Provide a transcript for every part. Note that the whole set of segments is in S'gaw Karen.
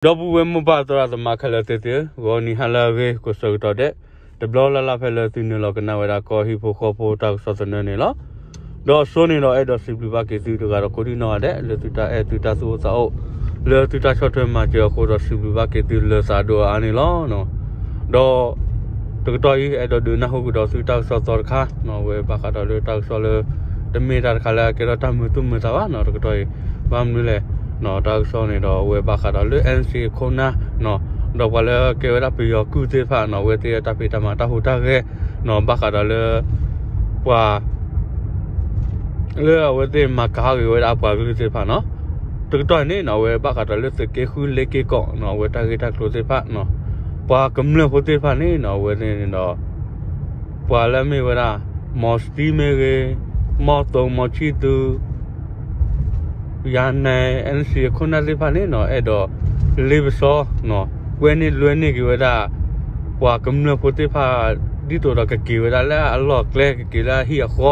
ဒီပုၢ်ဝဲၢ်မိၢ်ပၢ်သရၣ်သမါခဲလၢာ်သ့ၣ်ဧၢ, ဂီၤနံၤဟါလၢအဂ့ၤ ကိးဆၢကတီၢ်ဒဲး တဘျီလၢ်လၢ်ဖဲလၢသုနုာ်လီၤကနၣ်ဝဲဒၣ်ကီၢ်ဟံၣ်ဖိဃီဖိတၢ်ကစီၣ်သနၢၣ်န့ၣ်လီၤ. ဒီးအစိန့ၣ်ဒီးအဲၣ်ဒိးစံးဘျုးဘၣ်က့ၤသုတဂၤဒီးကိးဒံနီၢ်ဂၤဒဲး လၢသုတၢ်အဲၣ်သုတၢ်သူၣ်အိၣ်သးအိၣ် လၢသုတၢ်ဆီၣ်ထွဲမၤစၢၤအဃိဒီးစံးဘျုးဘၣ်က့ၤသုလၢသးဒိၣ်အါန့ၣ်လီၤ. ဒီး တကတီၢ်အံၤ အဲၣ်ဒိးဒုးနၢ်ဟူကဒီးသုတၢ်ကစီၣ်သီတခါ အဝဲဘၣ်ဃးဒီးလၢတၢ်ကစီၣ်လၢ တမ့ၢ်တၢ်တခါလၢအကဲထီၣ်တၢ်မုာ်သူၣ်မုာ်သးဘၣ်နီၤ တကတီၢ်အံၤ ဘၣ်မနုၤလဲၣ် တၢ်ကစီၣ်န့ၣ်ဒီး အဝဲဘၣ်ဃးဒီးလၢ NCA ခိၣ်နၢ် ဒီးပှၤလၢကဲဝဲဒၣ်ပယီၤကုၢ်သ့ၣ်တဖၣ်နီၤ အဝဲသ့ၣ်အတၢ်ဖံးတၢ်မၤတၢ်ဟူးတၢ်ဂဲၤနီၤ ဘၣ်ဃးဒီးလၢ ပှၤ လၢအဝဲသ့ၣ်မၤကၤဟီၣ်က့ၤဝဲဒၣ်အပှၤကလုာ်သ့ၣ်တဖၣ်နီၤ တကတီၢ်န့ၣ်နီၤ အဝဲဘၣ်ဃးဒီးလၢသုးက့ဃုလ့က့ကီးနီၤ အဝဲတၢ်ဂ့ၢ်တၢ်ကျိၤသ့ၣ်တဖၣ်နီၤ ပှၤကမျၢၢ်ဖိသ့ၣ်တဖၣ်န့ၣ်နီၤ အဝဲသ့ၣ်န့ၣ်ဒီး ပှၤလၢအမ့ၢ်ဝဲဒၣ် မီၤစတံမ့ၢ်ဂ့ၤ မီၢ်သိးမီၤဆံၣ်သူ ယၤနဲ NCA ခိၣ်နၢ်သ့ၣ်တဖၣ်န့ၣ်နီၤ အဲၣ်ဒိး လ့ပစီနီၤ ကွဲန့ၢ်လွဲန့ၢ်က့ၤဝဲဒၣ် ပှၤကမျၢၢ်ဖိသ့ၣ်တဖၣ် ဒ်သိးဒီးကက့ၤဝဲဒၣ်လၢအလီၢ်အကျဲ ကက့ၤလၢအဟံၣ်အဃီ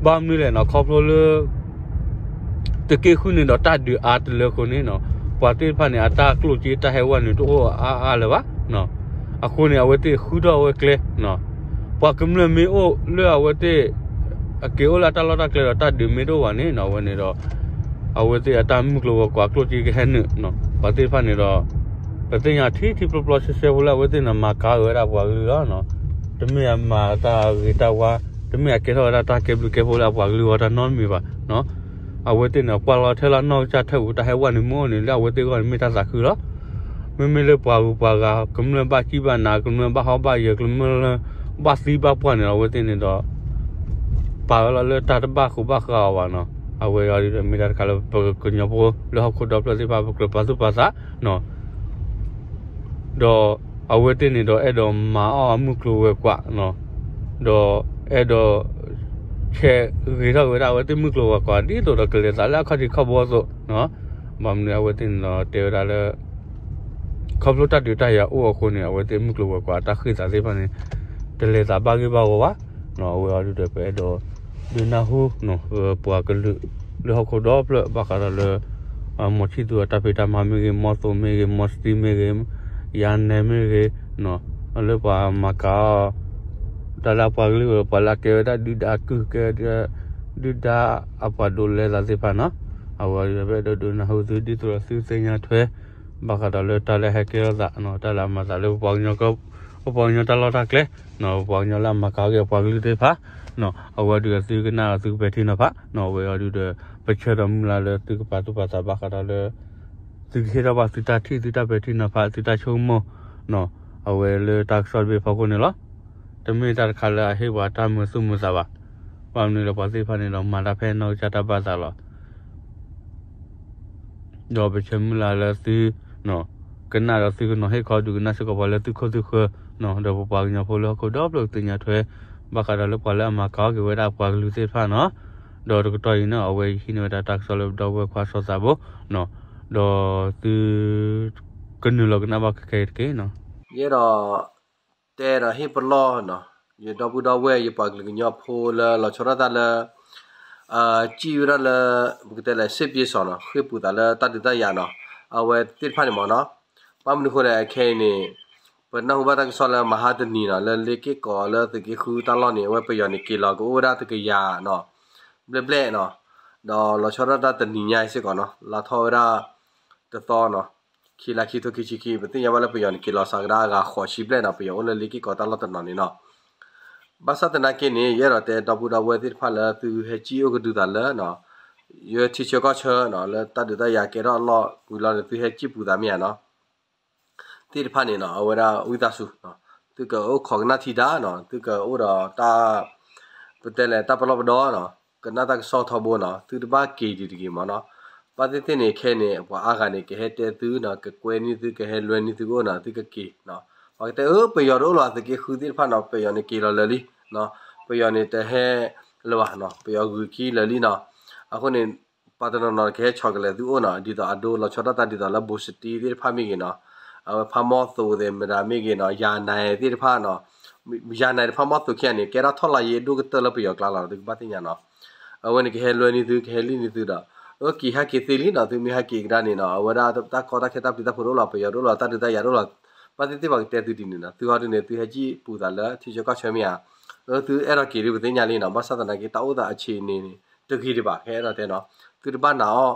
ဘၣ်မနုၤလဲၣ်နီၤ ခီဖျိလၢ သုးက့ဃုန့ၣ်ဒီးတၢ်ဒုးအါတလၢအဃိန့ၣ်နီၤ ပှၤသ့ၣ်တဖၣ်န့ၣ် အတၢ်ကျိၣ်စ့တၢ်ဟဲဝဲန့ၣ်တအိၣ်အါအါလၢၤဘၣ်နီၤ အဃိန့ၣ် အဝဲသ့ၣ်ဃုထီၣ်ဝဲကျဲနီၤ ပှၤကမျၢၢ်မ့ၢ်အိၣ်လၢအဝဲသ့ၣ် အက့ၤအိၣ်လၢအတၢ်လီၢ်တၢ်ကျဲဒီးတၢ်ဒုးမ့ၢ်တအိၣ်ဘၣ်န့ၣ်နီၤ အဝဲန့ၣ်ဒီး အဝဲသ့ၣ်အတၢ်မုၢ်ကျိၤဝဲၤကွာ်ကျိၣ်စ့ကဟဲနုာ်နီၤ ပှၤသ့ၣ်တဖၣ်န့ၣ်ဒီး ပသ့ၣ်ညါထံထံဖျိဖျိဆှဲဆှဲဖိလၢအဝဲသ့ၣ်န့ၣ် မၤကၤဝဲဒၣ်ပှၤကလုာ်လီၤနီၤ တမ့ၢ်အမၤတၢ်ဂ့ၤတၢ်ဝါ တမ့ၢ်အကဲထီၣ်ဝဲဒၣ်တၢ်ကဲဘျုးကဲဖှိၣ်လၢအပှၤကလုာ်ဂီၢ်တၢ်နီတမံၤဘၣ်နီၤ အဝဲသ့ၣ်န့ၣ် ကွၢ်လီၤထဲလၢအနီၢ်ကစၢ်ထၢၣ်ပူၤ တၢ်ဟဲဝဲန့ၣ်မ့ၢ်အိၣ်န့ၣ် လၢအဝဲသ့ၣ်ဂီၢ်န့ၣ်မ့ၢ်တၢ်သးခုလီၤ မ့မ့ၢ်လၢပှၤဂုၤပှၤဂၤ ကမျၢၢ်ဘၣ်ကံၣ်ဘၣ်နၤ ကမျၢၢ်ဘၣ်ဟီၣ်ဘၣ်ယၢၤ ကမျၢၢ်လၢ ဘၣ်သံဘၣ်ပှၢ်န့ၣ် အဝဲသ့ၣ်န့ၣ်ဒီး ပာ်ဝဲလီၤလၢတၢ်တဘၣ်ဃုာ်ဘၣ်ဃးအီၤဘၣ်နီၤ အဝဲအံၤဒီးမ့ၢ်တၢ်တခါလၢပကညီဖိလၢဟီၣ်ခိၣ်ဒီဖျၢၣ်သ့ၣ်တဖၣ် ပကြၢးပာ်သူၣ်ပာ်သးနီၤ ဒီးအဝဲသ့ၣ်န့ၣ်ဒီးအဲၣ်ဒိးမၤအီၣ်အမုၢ်ကျိၤဝဲၤကွာ်နီၤ ဒီးအဲၣ်ဒိး ဆဲးဂ့ၤထီၣ်က့ၤဝဲဒၣ်အဝဲသ့ၣ်မုၢ်ကျိၤဝဲၤကွာ် ဒ်သိးဒီးကလဲၤသးလၢအခီၣ်ထံးခီၣ်ဘိအသိးနီၤ ဘၣ်မနုၤအဝဲသ့ၣ်န့ၣ်ဒီးတဲဝဲဒၣ်လၢ ခီဖျိတၢ်ဒုးတၢ်ယၤအိၣ်အဃိန့ၣ် အဝဲသ့ၣ်မုၢ်ကျိၤဝဲၤကွာ်အတၢ်ဃ့ၢ်သးသ့ၣ်တဖၣ်န့ၣ် တလဲၤသးဘၣ်ဂ့ၢ်ဘၣ်ဝီဘၣ်နီၤ အဝဲအံၤဒီးပအဲၣ်ဒိး ဒုးနၢ်ဟူနီၤ ပှၤကလုာ်လၢဟီၣ်ခိၣ်ဒီဖျၢၣ် ဘၣ်ဃးဒီးလၢ မီၤဆံၣ်သူအတၢ်ဖံးတၢ်မၤမ့ၢ်ဂ့ၤ မီၢ်သိးမ့ၢ်ဂ့ၤ မီၤစတံမ့ၢ်ဂ့ၤ ယၤနဲမ့ၢ်ဂ့ၤနီၤ လၢပှၤမၤကၤအီၤ တၢ်လၢအပှၤကလုာ် ပှၤလၢအကဲဝဲဒၣ်ဒုၣ်ဒါကုၢ် ကဲဝဲဒၣ် ဒုၣ်ဒါအပှၤဒိးလဲသးသ့ၣ်တဖၣ်နီၤ အဝဲအံၤဒီးပအဲၣ်ဒိးဒုးနၢ်ဟူသုဒ်သိးဒီးသုသ့ၣ်ညါထွဲ ဘၣ်ဃးဒီးလၢတၢ်လၢဟဲကဲထီၣ်သးနီၤ တၢ်လၢအမၤသးလၢပပှၤကညီ ပပှၤကညီတၢ်လီၢ်တၢ်ကျဲနီၤ ပပှၤကညီလၢအမၤကၤအီၤက့ၤအပှၤကလုာ်သ့ၣ်တဖၣ်နီၤ အဝဲအံၤဒီးသုကနၣ်ဒီးသုကပဲာ်ထံနီၤဖးနီၤ အဝဲအံၤဒီး ပဆၢဒီးမုၢ်လၢ်လၢသုကပာ်သူၣ်ပာ်သးဘၣ်ဃးဒီးလၢ သုကဟ့ၣ်ထီၣ်ဘၣ်သုတၢ်ထံၣ် သုတၢ်ပဲာ်ထံနီၤဖး သုတၢ်ဆိကမိၣ်နီၤ အဝဲလၢတၢ်ကစီၣ်တဘ့ၣ်ဖီခိၣ်န့ၣ်လီၤ. တမ့ၢ်တၢ်တခါလၢအဟ့ၣ်ပှၤတၢ်မုာ်သူၣ်မုာ်သးဘၣ်. ဘၣ်မနုၤလၢပှၤသ့ၣ်တဖၣ်န့ၣ်ဒီး မၤတၢ်ဖဲနီၢ်ကစၢ်တၢ်ဘၣ်သးလီၤ. ဒီးပဆၢမုၢ်လၢ်လၢသု ကနၣ်ဒီးသုကနီၤဟ့ၣ်ခီဒုးကနၣ်စ့ၢ်ကီးပှၤလၢသုခိၣ်သုဃၢၤ, ဒီးပပှၤကညီဖိလၢဟီၣ်ခိၣ်ဒီဖျၢၣ်ကသ့ၣ်ညါထွဲ ဘၣ်ဃးဒီးလၢပှၤလၢအမၤကၤအီၤက့ၤဝဲဒၣ်အပှၤကလုာ်သ့ၣ်တဖၣ်နီၤ. ဒီးတကတီၢ်အံၤန့ၣ် အဝဲယဟံးန့ၢ်ဝဲဒၣ်တၢ်ကစီၣ်လၢပဒီပုၢ်ဝဲၢ်ခွါစီၤသးဘိ ဒီးသု ကနုာ်လီၤကနၣ်ဘၣ်ခဲခဲအံၤတက့ၢ်နီၤ. ယအဲၣ်ဒိး တဲဒီးဟ့ၣ်ပလီၢ်နီၤ, ယဒီပုၢ်ဒီဝဲၢ် ယပှၤကလုာ်ကညီဖိလၢလီၤဆီဒၣ်တၢ်လၢ စံၣ်ဝဲဒၣ်လၢ ပကတဲလဲၣ် စ့ပစ့ၣ်နီၤ, ဃ့ၢ်ပူၤသးလၢတၢ်ဒုးတၢ်ယၤနီၤ, အဝဲသ့ၣ်တဖၣ်န့ၣ်မ့ၢ်နီၤ. ဘၣ်မနုၤအဃိလဲၣ် ခဲအံၤန့ၣ် ပနၢ်ဟူဘၣ်တၢ်ကစီၣ်လၢမဟါတနံၤနီၤ, လၢလ့က့ၢ်ကီးလၢသုးက့ဃုတၢ်လီၢ်န့ၣ် အဝဲပယီၤန့ၣ်က့ၤလီၤကအိၣ်ဝဲဒၣ်တကယၤနီၤ, ဘျဲၣ်ဘျဲၣ်နီၤ, ဒီးလီၤဆီဒၣ်တၢ်တနံၤညါအံၤစ့ၢ်ကီးနီၤ, လါထီၣ်ဝဲဒၣ်တသီနီၤ, ခံလါခံထိခံဆံခံ, ပသ့ၣ်ညါဘၣ်လၢပယီၤန့ၣ်က့ၤလီၤစှၤကဒါအဂၤဃိးဆံဘျဲၣ်နီၤ, ပယီၤအိၣ်လၢလ့က့ၢ်ကီးတၢ်လီၢ်တနီၤန့ၣ်နီၤ. ဘၣ်ဆၣ်သနာ်က့န့ၣ် ယအဲၣ်ဒိးတဲဒီပုၢ်ဒီဝဲၢ်သ့ၣ်တဖၣ်လၢသုဟဲစံၣ်အိၣ်ကဒုသးလၢ ယထံဆၢကီၢ်ဆၢနီၤ, လၢတၢ်ဒုးတၢ်ယၤကဲထီၣ်အလီၢ်ဝံၤလီၤန့ၣ် သုဟဲစံၣ်ပူၤသးမ့ၢ်ဧါနီၤ သ့ၣ်တဖၣ်န့ၣ်နီၤ, အဝဲဒၣ်ဝံသးစူၤ, သုကအိၣ်ခိးကနၣ်ထံဒါနီၤ, သုကအိၣ်ဒီးတၢ် ပတဲလဲၣ် တၢ်ပလီၢ်ပဒီနီၤ, ကနၣ်တၢ်ကစီၣ်ထီဘိနီၤ, သုတဘၣ်က့ၤဒံးတဂ့ၤမ့ၢ်နီၤ. ဘၣ်သ့ၣ်သ့ၣ်န့ၣ် ခဲအံၤန့ၣ် ပှၤအါဂၤန့ၣ် ကဟဲတဲသုနီၤ, ကကွဲန့ၢ်သု ကဟဲလွဲန့ၢ်သုကအိၣ်နီၤ, သုကက့ၤနီၤ. ပှၤကတဲအၢ ပယီၤတအိၣ်လီၤ သုးက့ဃုသ့ၣ်တဖၣ်နီၤ, ပယီၤန့ၣ်က့ၤလီၤလၢာ်လံ, ပယီၤန့ၣ်တဟဲလၢၤဘၣ်နီၤ, ပယီၤဂုၤခံလၢာ်လံနီၤ. အဃိန့ၣ် ပှၤတနီၤနီၤကဟဲဆီၣ်ကလဲာ်သုအိၣ်နီၤ, ဒ်သိးအဒိလီၤဆီဒၣ်တၢ်ဒ်သိးလၢဘိၣ်စတံသ့ၣ်တဖၣ်မ့ၢ်ဂ့ၤနီၤ, အဝဲဖးမီၢ်သိးသ့ၣ်မတၤမ့ၢ်ဂ့ၤနီၤ, ယၤနဲသ့ၣ်တဖၣ်နီၤ, ယၤနဲဒီးဖးမီၢ်သိးခံဂၤန့ၣ် ကဲထီၣ်ထီၣ်လါယ့အဒိၣ်ကတၢၢ်လၢပယီၤကျါလီၤ, သုကဘၣ်သ့ၣ်ညါနီၤ. အဝဲန့ၣ်ကဟဲလွဲန့ၢ်သု ကဟဲလံၣ်န့ၢ်သုဒီး အက့ၤဟဲက့ၤသ့လံနီၤ, သုမ့ၢ်ဟဲက့ၤကဒါန့ၣ်နီၤ, အဝဲဒၣ်တၢ်ကီတၢ်ခဲတၢ်ပျံၤတၢ်ဖုးတအိၣ်လီၤ, ပယီၤတအိၣ်လီၤ, တၢ်ဒုးတၢ်ယၤတအိၣ်လီၤ, ဘၣ်သ့ၣ်သ့ၣ်ပှၤကတဲသုဒ်န့ၣ်နီၤ, သုဟီဒုန့ၣ် သုဟဲကံၣ်ပူၤသးလၢထံဆၢကီၢ်ဆၢမ့ၢ်ဧါ, သုအဲၣ်ဒိးက့ၤဒုပသ့ၣ်ညါလံနီၤ, ဘၣ်ဆၣ်သနာ်က့ တၢ်အိၣ်သးအဆံးန့ၣ် တဂ့ၤဒံးဘၣ်, ဟဲအဲၣ်ဒိးတဲနီၤ, သုတဘၣ်နာ်အီၤ,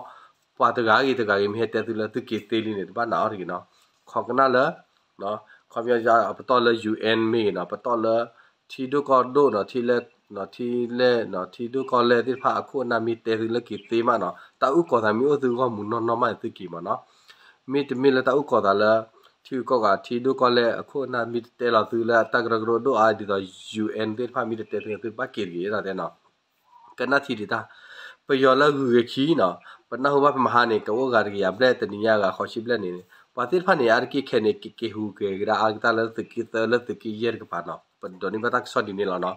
ပှၤတဂၤဂ့ၤတဂၤဂ့ၤ မ့ၢ်ဟဲတဲသုလၢသုက့ၤသ့လံန့ၣ် တဘၣ်နာ်အီၤတဂ့ၤနီၤ, ခိးကနၣ်လၢ ခီပညီ ပတီၢ်လၢ ယူၣ်အဲၣ် မ့ၢ်ဂ့ၤနီၤ, ပတီၢ်လၢ ထံဒိၣ်ကီၢ်ဒိၣ်နီၤ, ထံလဲၢ်, ထံလဲၢ်, ထံဒိၣ်ကီၢ်လဲၢ်သ့ၣ်တဖၣ်အခိၣ်အနၢ် မ့ၢ်တဲသုလၢက့ၤသ့မးနီၤ, တၢ်အုၣ်ကီၤသးမ့ၢ်အိၣ်သုဂီၢ်မူနီၢ်နီၢ်မးန့ၣ် သုက့ၤမးနီၤ, မ့တမ့ၢ်လၢတၢ်အုၣ်ကီၤသးလၢ ထံဂုၤကီၢ်ဂၤ ထံဒိၣ်ကီၢ်လဲၢ်အခိၣ်အနၢ် မ့ၢ်တတဲလီၤသုလၢတၢ်ကရၢကရိဒိၣ်အါဒ်သိး ယူၣ်အဲၣ် သ့ၣ်တဖၣ် မ့ၢ်တတဲသု သုတဘၣ်က့ၤတဂ့ၤ အဲၣ်ဒိးတဲနီၤ ကနၣ်ထံဒံးတၢ်, ပယီၤလၢဂုၤဂ့ၤခံနီၤ, ပနၢ်ဟူဘၣ်ဖဲမဟါန့ၣ် ကအိၣ်ဂၤတကယၤဘျဲၣ် တနံၤညါဂၤဃိးဆံဘျဲၣ်န့ၣ်, ပှၤသ့ၣ်တဖၣ်န့ၣ် အါတက့ၢ်ခဲန့ၣ် ကက့ၤဟူးက့ၤကဒါအါကတၢ်လၢသုးက့သၢလၢသုးက့ယဲၢ်တကပၤနီၤ, ပဒိးန့ၢ်ဘၣ်တၢ်ကစီၣ်ဒ်န့ၣ်လီၤနီၤ,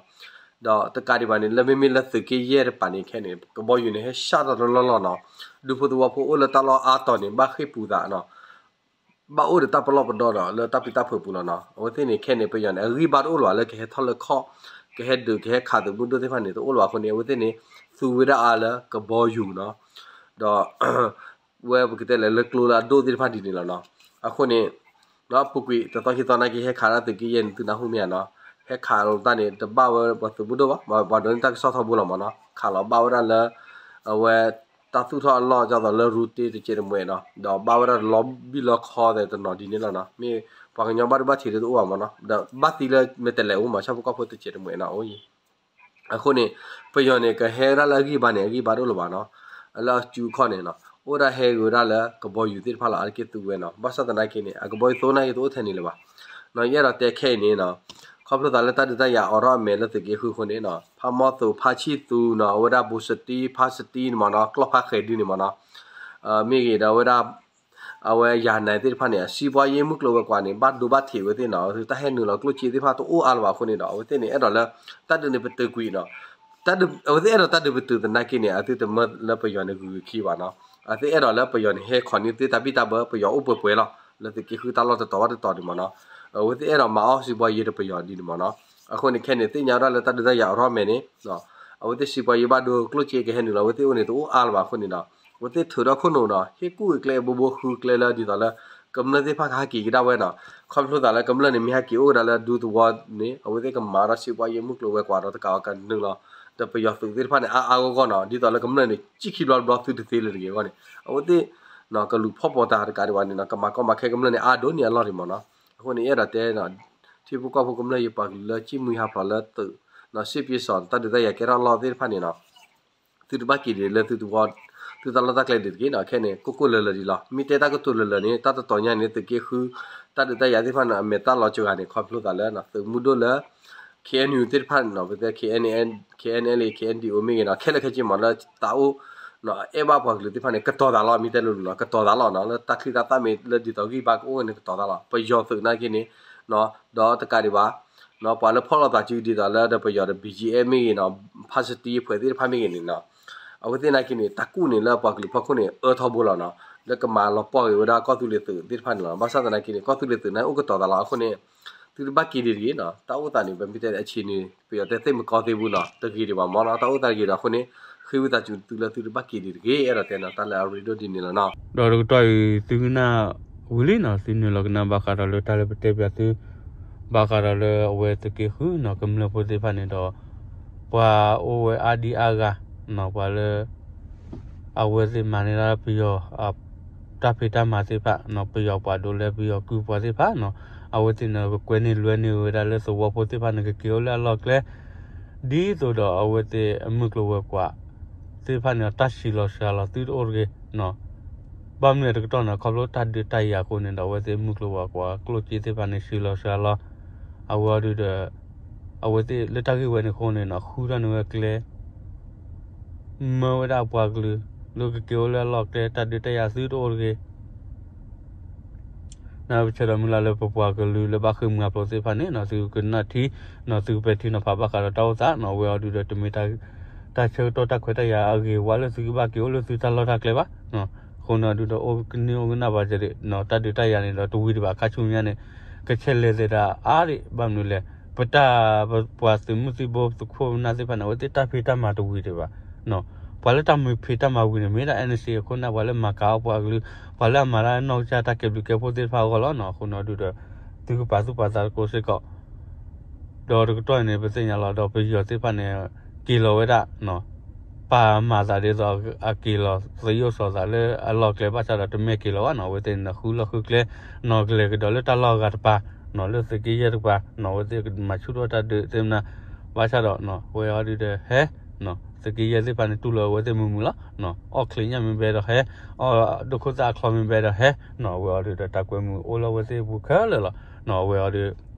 ဒီးတကးဒံးဘၣ်န့ၣ် လၢမ့မ့ၢ်လၢသုးက့ယဲၢ်တကပၤန့ၣ်ခဲန့ၣ် ကဘီယူၤန့ၣ် ဟဲဆှၣ်ထီၣ်တလီၢ်လီၢ်နီၤ, ဒူဖိသဝီဖိအိၣ်လၢတၢ်လီၢ်အါတီၤန့ၣ် ဘၣ်ဃ့ၢ်ပူၤသးနီၤ ဘၣ်အိၣ်ဒီးတၢ်ပလီၢ်ပဒီဒီးလၢတၢ်ပျံၤတၢ်ဖုးပူၤလီၤနီၤ, အဝဲသ့ၣ်န့ၣ်ခဲန့ၣ် ပယီၤန့ၣ် အဂံၢ်ဘါတအိၣ်လၢၤဘၣ်လၢကဟဲထီၣ်လၢခီၣ်, ကဟဲဒုးကဟဲခးသုးမုၢ်ဒိၣ်သ့ၣ်တဖၣ်န့ၣ် တအိၣ်လၢၤဘၣ်အဃိန့ၣ် အဝဲသ့ၣ်န့ၣ် သူဝဲဒၣ်အါလၢကဘီယူၤနီၤ, ဒီး ဝဲပကတဲလဲၣ်လၢကျိလၢအဒိၣ်သ့ၣ်တဖၣ်ဒ်န့ၣ်လီၤနီၤ, အဃိန့ၣ် ပူၤကွံာ်တသီခံသီနာ်က့ ဟဲခးဒၣ်သုးက့ယဲၢ်န့ၣ် သုနၢ်ဟူမ့ၢ်ဧါနီၤ, ဟဲခးလီၤတၢ်န့ၣ် တဘၣ်ဝဲပှၤသုးမုၢ်ဒိၣ်ဘၣ်, ပှၤဒိးန့ၢ်တၢ်ကစီၣ်ထီဘိလီၤမးနီၤ, ခးလီၤဘၣ်ဝဲဒၣ်လၢ အဝဲ တၢ်သူၣ်ထီၣ်အလီၢ်ဒ်သိးလၢရူတ့တစဲးတမှဲးနီၤ, ဒီးဘၣ်ဝဲဒၣ်လီဘံၣ်လီခီသဲးတနီၤဒ်န့ၣ်လီၤနီၤ, မ့ၢ်ပှၤကညီဘၣ်ဒိဘၣ်ထံးဒီးတအိၣ်ဘၣ်မးနီၤ, ဒီးဘၣ်သံလၢမဲာ်တဲးလဲးအိၣ်မး ဆၣ်ဖိကီၢ်ဖိတစဲးတမှဲးနီၤအိၣ်အံၤ, အဃိန့ၣ် ပယီၤန့ၣ် ကဟဲဝဲဒၣ်လၢအဂံၢ်ဘါန့ၣ် အဂံၢ်ဘါတအိၣ်လၢၤဘၣ်နီၤ, လၢအစုအခီၣ်န့ၣ်နီၤ, အိၣ်ဒၣ်ဟဲဂ့ၤဝဲဒၣ်လၢကဘီယူၤသ့ၣ်တဖၣ်လီၤ အါတက့ၢ်သူဝဲနီၤ, ဘၣ်ဆၣ်သနာ်က့န့ၣ် အကဘီယူၤသိနာ်က့တအိၣ်ထဲန့ၣ်လၢၤဘၣ်, ယအဲၣ်ဒိးတဲခဲအံၤန့ၣ်နီၤ, ခီဖျိသးလၢတၢ်ဒုးတၢ်ယၤအိးထီၣ်အမဲာ်လၢသုးက့ဃုအဃိန့ၣ်နီၤ, ဖးမီၢ်သူးဖါဆံၣ်သူနီၤ, အဝဲဒၣ်ဘိးစတံဖါစတံန့ၣ်မးနီၤ, ကျီၢ်ဖးဃဲးဒုန့ၣ်မးနီၤ, မ့ၢ်ဂ့ၤဒီးအဝဲဒၣ် အဝဲယၤနဲသ့ၣ်တဖၣ်န့ၣ် အစံးပှၤယ့ၢ်မုၢ်ကျိၤဝဲၤကွာ်န့ၣ် ဘၣ်ဒိဘၣ်ထံးဝဲသ့ၣ်နီၤ, တၢ်ဟဲနုာ်လီၤကျိၣ်စ့သ့ၣ်တဖၣ်တအိၣ်အါလၢၤဘၣ်အဃိန့ၣ်ဒီး အဝဲသ့ၣ်န့ၣ် အဲၣ်ဒိးလၢ တၢ်ဒုးန့ၣ်ပတုာ်ကွံာ်နီၤ, အဝဲသ့ၣ်အဲၣ်ဒိးတၢ်ဒုးပတုာ်သနာ်က့န့ၣ် အသုတမၢလၢပယီၤန့ၣ်ဂုၤဂ့ၤခံဘၣ်နီၤ, အဝဲသ့ၣ်အဲၣ်ဒိးလၢပယီၤန့ၣ် ဟဲခီၣ်န့ၢ်သ့ၣ်တၢ်ဘံၣ်တၢ်ဘၢ ပယီၤအိၣ်ပှဲၤပှဲၤလီၤ လၢသုးက့ဃုတၢ်လီၢ်တတီၤဘၣ်တတီၤန့ၣ်မးနီၤ, အဝဲသ့ၣ်အဲၣ်ဒိးမၤအီၣ်စံးပှၤယ့ၢ်ဒီးပယီၤဒ်န့ၣ်မးနီၤ, အဃိန့ၣ်ခဲန့ၣ် သ့ၣ်ညါဝဲဒၣ်လၢတၢ်ဒုးတၢ်ယၤအိးထီၣ်အမဲာ်န့ၣ် အဝဲသ့ၣ်စံးပှၤယ့ၢ်ဘၣ်ဒိ ကျိၣ်စ့ကဟဲနုာ်လီၤ အဝဲသ့ၣ်အိၣ်န့ၣ်တအိၣ်အါလၢၤဘၣ်အဃိန့ၣ်ဒီး အဝဲသ့ၣ်ထုးထီၣ်ခိၣ်နူာ်နီၤ, ဟ့ၣ်ကူၣ်အကျဲဘိဘိဃုကျဲလၢဒ်သိးလၢ ကမျၢၢ်သ့ၣ်တဖၣ်ကဟဲက့ၤကဒါဝဲနီၤ, ခီဖျိသးလၢကမျၢၢ်န့ၣ် မ့ၢ်ဟဲက့ၤအိၣ်ကဒါလၢဒူသဝီန့ၣ် အဝဲသ့ၣ်ကမၤဒီးစံးပှၤယ့ၢ်မုၢ်ကျိၤဝဲၤကွာ်ဒီးတကးအီၤကနုာ်လီၤ, ဒီးပယီၤသုးသ့ၣ်တဖၣ်န့ၣ် အါအါဂီၢ်ဂီၢ်နီၤ, ဒ်သိးလၢကမျၢၢ်န့ၣ် စံၣ်ခံဘျီတဘျီသုတသ့လၢၤတဂ့ၤအဂီၢ်န့ၣ် အဝဲသ့ၣ် ကလူၤဖီၣ်ပီၤတၢ်တကးဒံးဘၣ်န့ၣ်နီၤ, ကမၤကီမၤခဲကမျၢၢ်န့ၣ်အါဒိၣ်န့ၢ်အလီၢ်ဒံးမးနီၤ, အဃိန့ၣ် အဲၣ်ဒိးတဲ ထံဖိကီၢ်ဖိကမျၢၢ်ယပှၤကလုာ်လၢ ကံၣ်မှံဟးဖျိးလၢသုး စ့ပၠ့စီၣ် တၢ်ဒုးတၢ်ယၤကဲထီၣ်လီၢ်သ့ၣ်တဖၣ်န့ၣ်နီၤ သုတဘၣ်က့ၤဒံးလၢသုသဝီ သုတၢ်လီၢ်တၢ်ကျဲဒံးတက့ၢ်နီၤ, ခဲန့ၣ် ကိၢ်ကိၢ်လၢၤလၢၤဒံးလီၤ, မ့ၢ်တဲတၢ်ကတိၤလၢၤလၢၤန့ၣ် တၢ်တတီၤညါန့ၣ် သုးက့ဃု တၢ်ဒုးတၢ်ယၤသ့ၣ်တဖၣ်န့ၣ် အမဲာ်တၢ်လီၤစှၤဂၤန့ၣ် ခီဖျိသးလၢ သုးမုၢ်ဒိၣ်လၢ ခ့ၣ်အဲၣ်ယူၣ် သ့ၣ်တဖၣ်န့ၣ်နီၤ, ပတဲ ခ့ၣ်အဲၣ်အယ်ၣ် ခ့ၣ်အဲၣ်အယ်ၣ် ခ့ၣ်အဲၣ်အယ်ၣ် မ့ၢ်ဂ့ၤနီၤ, ခဲလၢာ်ခဲဆ့မးလၢတၢ်အိၣ် အဲၣ်ဘၣ်ပှၤကလုာ်သ့ၣ်တဖၣ်န့ၣ် ကတီၤသးလီၤ, မ့ၢ်တဲလိၤလိၤနီၤ ကတီၤသးလီၤနီၤ, လၢတၢ်ချံတၢ်သၣ်မ့ၢ်လၢဒ်သိးဂံၢ်ဘါကအိၣ်န့ၣ်ကတီၤသးလီၤ, ပယီၤသုးနာ်က့န့ၣ် ဒီးတကးဒံးဘၣ် ပှၤလၢဖီၣ်လိာ်သးစုဒ်သိးလၢဒီးပယီၤဒီး ဘီၣ်ကၠ့အ့ၣ် မ့ၢ်ဂ့ၤနီၤ, ဖါစတံ အဖွဲ့ သ့ၣ်တဖၣ်မ့ၢ်ဂ့ၤန့ၣ်နီၤ, အဝဲသ့ၣ်နာ်က့န့ၣ် တၢ်ကူၣ်န့ၣ်လၢပှၤကလုာ်ဖီခိၣ်န့ၣ် အၢထီဘိလီၤနီၤ, လၢကမၤလီၤပှီၢ်က့ၤဝဲဒၣ်ကီၢ်သူလ့ၤသုးသ့ၣ်တဖၣ်န့ၣ်လီၤ, ဘၣ်ဆၣ်သနာ်က့န့ၣ် ကီၢ်သူလ့ၤသုးန့ၣ်အိၣ်ကတီၤသးလီၤ, အဃိန့ၣ် သုတဘၣ်က့ၤဒံးတဂ့ၤနီၤ, တၢ်အိၣ်သးန့ၣ် ပမ့ၢ်တဲလၢအဆံးန့ၣ် ပယီၤတဲသ့ၣ်မကီသ့ဘူးနီၤ, တဂ့ၤဒံးဘၣ်မးနီၤ, တၢ်အိၣ်သးတဂ့ၤဒီးအဃိန့ၣ် ဃ့ဝံသးစူၤသုလၢသုတဘၣ်က့ၤဒံးတဂ့ၤ, အဲၣ်ဒိးတဲနီၤ, တၢ်လၢအရ့ဒိၣ်ဒ်န့ၣ်လီၤနီၤ. ဒီးတကတီၢ်အံၤ သုကနၣ်ဝံၤလံနီၤ, သုနုာ်လီၤကနၣ်ဘၣ်ဃးဒီးလၢတၢ်လၢပတဲပၠးသု ဘၣ်ဃးဒီးလၢအဝဲသုးက့ဃုနီၤ ကမျၢၢ်ဖိသ့ၣ်တဖၣ်န့ၣ်ဒီး ပှၤအိၣ်ဝဲအါဒံအါဂၤနီၤ, ပှၤလၢ အဝဲသ့ၣ်မၤန့ၢ်ဒၣ်ပယီၤ တၢ်ဖံးတၢ်မၤသ့ၣ်တဖၣ်နီၤ, ပယီၤပှၤဒိးလဲပယီၤကုၢ်ပှၤသ့ၣ်တဖၣ်နီၤ, အဝဲသ့ၣ်န့ၣ် ကကွဲန့ၢ်လွဲန့ၢ်ဝဲဒၣ်လၢသဝီဖိသ့ၣ်တဖၣ်န့ၣ် ကက့ၤအိၣ်လၢအလီၢ်ကျဲ ဒ်သိးဒီးအဝဲသ့ၣ်အမုၢ်ကျိၤဝဲၤကွာ်သ့ၣ်တဖၣ်န့ၣ် တၢ်ဆံးလီၤစှၤလီၤသုတအိၣ်တဂ့ၤနီၤ. ဘၣ်မနုၤတကတီၢ်န့ၣ် ခီဖျိတၢ်ဒုးတၢ်ယၤအဃိန့ၣ်ဒီး အဝဲသ့ၣ်မုၢ်ကျိၤဝဲၤကွာ်ကျိၣ်စ့သ့ၣ်တဖၣ်န့ၣ် ဆံးလီၤစှၤလီၤ, အဝဲအီၤဒုဒီး အဝဲသ့ၣ်လၢတၢ်ဂ့ၢ်ဝဲန့ၣ်အဃိန့ၣ်နီၤ ဃုထီၣ်န့ၢ်ဝဲကျဲ မၢဝဲဒၣ်အပှၤကလုာ် လၢကက့ၤအိၣ်လၢအလီၢ်ကျဲ တၢ်ဒုးတၢ်ယၤသုတအိၣ်တဂ့ၤ နပဆၢဒီးမုၢ်လၢ်လၢပပှၤကလုာ်လၢဘၣ်ဃ့ၢ်မှံဟးဖျိးသ့ၣ်တဖၣ်န့ၣ်နီၤ သုကနၣ်ထံနီၤ သုကပဲာ်ထံနီၤဖးဘၣ်ဃးဒီးတၢ်အိၣ်သးနီၤ အဝဲအီၤဒုဒီး တမ့ၢ်တၢ်ဆၢကတီၢ်တၢ်ခွဲးတၢ်ယာ်အဂ့ၤဝဲလၢသုကဘၣ်က့ၤအိၣ်လၢသုတၢ်လီၢ်တၢ်ကျဲဘၣ်နီၤ. အဃိန့ၣ်ဒုဒီး အိၣ်ကနံၣ်အိၣ်ကနၣ်ဘၣ်စဲးဒံးနီၤ တၢ်ဒုးတၢ်ယၤန့ၣ်ဒီးတဝံၤဒံးဘၣ် ခါဆူညါန့ၣ် ကဆဲးလဲၤသဲးဒၣ်အါဒံး ဘၣ်မနုၤလဲၣ် ပတၢ် ပပှၤသုးမုၢ်သံၣ်ဘိသုးခိၣ်နၢ်သ့ၣ်တဖၣ်န့ၣ် အဝဲသ့ၣ်တၢ်ဖံးတၢ်မၤတဝံၤဒံးဘၣ်နီၤ. ပှၤလၢတၢ်မ့ၢ်ဖံးတၢ်မၤဝံၤန့ၣ် မ့ၢ်ဒၣ် NCA အခိၣ်နၢ် ပှၤလၢမၤကၤအီၣ်ပှၤကလုာ် ပှၤလၢအမၤတၢ်နီၢ်ကစၢ်တၢ်ကဲဘျုးကဲဖှိၣ်သ့ၣ်တဖၣ်အဂီၢ်လီၤနီၤ. အဃိန့ၣ်ဒုးဒီး သုကပာ်သူၣ်ပာ်သးသကိးစ့ၢ်ကီး ဒီးတကတီၢ်အံၤန့ၣ် ပသ့ၣ်ညါလီၤ ဒီးပယီၤသ့ၣ်တဖၣ်န့ၣ် က့ၤလီၤဝဲဒၣ် ပာ်မၤသးဒ်သိးအက့ၤလီၤ သယိၣ်စီၤသးလၢအလီၢ်ကျဲ ဘၣ်ဆၣ်ဒီးတမ့ၢ်က့ၤလီၤဘၣ်နီၤ. အဝဲသ့ၣ်န့ၣ် ဃုလီၢ်ဃုကျဲနီၤ ကလဲၤကဒီးလၢတၢ်လီၢ်အဂၤတပၤနီၤ လၢသုးက့ယဲၢ်တကပၤနီၤ အဝဲသ့ၣ်မၤဆူၣ်ထီၣ်တၢ်ဒုးသ့ၣ်မနၤ ဘၣ်ဆၣ်ဒီး ဝဲအီၤဒုးဒီးဟဲ သုးက့ယဲၢ်သ့ၣ်တဖၣ်န့ၣ် တူၢ်လိာ်အဝဲသ့ၣ်မုာ်မုာ်လီၤ. အီၣ်ချံညၣ်မ့ၢ်ဘဲဒီးဟဲ, အီၣ်ဒိၣ်ခိၣ်သၣ်အချီမ့ၢ်ဘဲဒီးဟဲ, အဝဲအီၤဒုးဒီးတၢ်ကွဲမုာ်အိၣ်လၢအဝဲသ့ၣ်အပူၤခဲလၢာ်လီၤ. အဝဲအီၤဒုး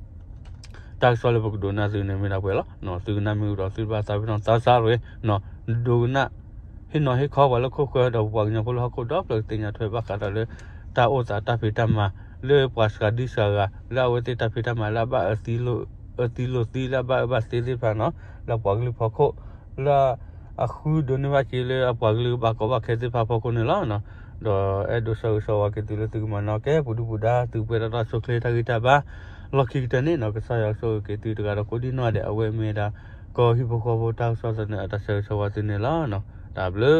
တၢ်ကစီၣ်လၢပကဒိးန့ၢ်သုန့ၣ်မ့ၢ်ဒၣ်ပှဲၤလီၤ. သုကနၣ်မ့ၢ်ဝံၤဒီးသုတဘၣ်သးပ့ၤနီၣ်သးစၢ်ရ့ၣ်, ဒိကနၣ် ဟ့ၣ်နီၤဟ့ၣ်ခီပှၤလၢခိၣ်ဃၢၤဒီးပပှၤကညီဖိလၢဟီၣ်ခိၣ်ဒီဖျၢၣ်ကသ့ၣ်ညါထွဲဘၣ်ဃးဒီးလၢ တၢ်အိၣ်သးတၢ်ဖံးတၢ်မၤ လၢပှၤစှၤဒံစှၤဂၤ လၢအဝဲသ့ၣ်တၢ်ဖံးတၢ်မၤလၢအဘၣ်အၢသံလိာ်သံ လၢအဘၣ်အၢဘၣ်သီသ့ၣ်တဖၣ်နီၤ လၢပှၤကလုာ်ဖီခိၣ် လၢ အဃုဒိးန့ၢ်ဘၣ်က့ၤလၢအပှၤကလုာ်ဘၣ်ကီဘၣ်ခဲသ့ၣ်တဖၣ်ဖီခိၣ်န့ၣ်လီၤ. ဒီးအဲၣ်ဒိးဆၢဂ့ၤဆၢဝါက့ၤသုလၢသုကမၤနၢၤက့ၤ ပူၤဒုၣ်ပူၤဒါ သုပှဲၤဒီးတၢ်ဆိၣ်ချ့တၢ်ဂံၢ်တၢ်ဘါ လီၢ်ခံကတၢၢ်န့ၣ်နီၤ ကစၢ်ယွၤကဆိၣ်ဂ့ၤက့ၤသုတဂၤဒီးကိးဒံနီၢ်ဒဲး အဝဲမ့ၢ်ဒၣ် ကီၢ်ဟံၣ်ဖိဃီဖိတၢ်ကစီၣ်သန့အတၢ်ဆၢဂ့ၤဆၢဝါသုန့ၣ်လီၤ. တၢ်ဘျုး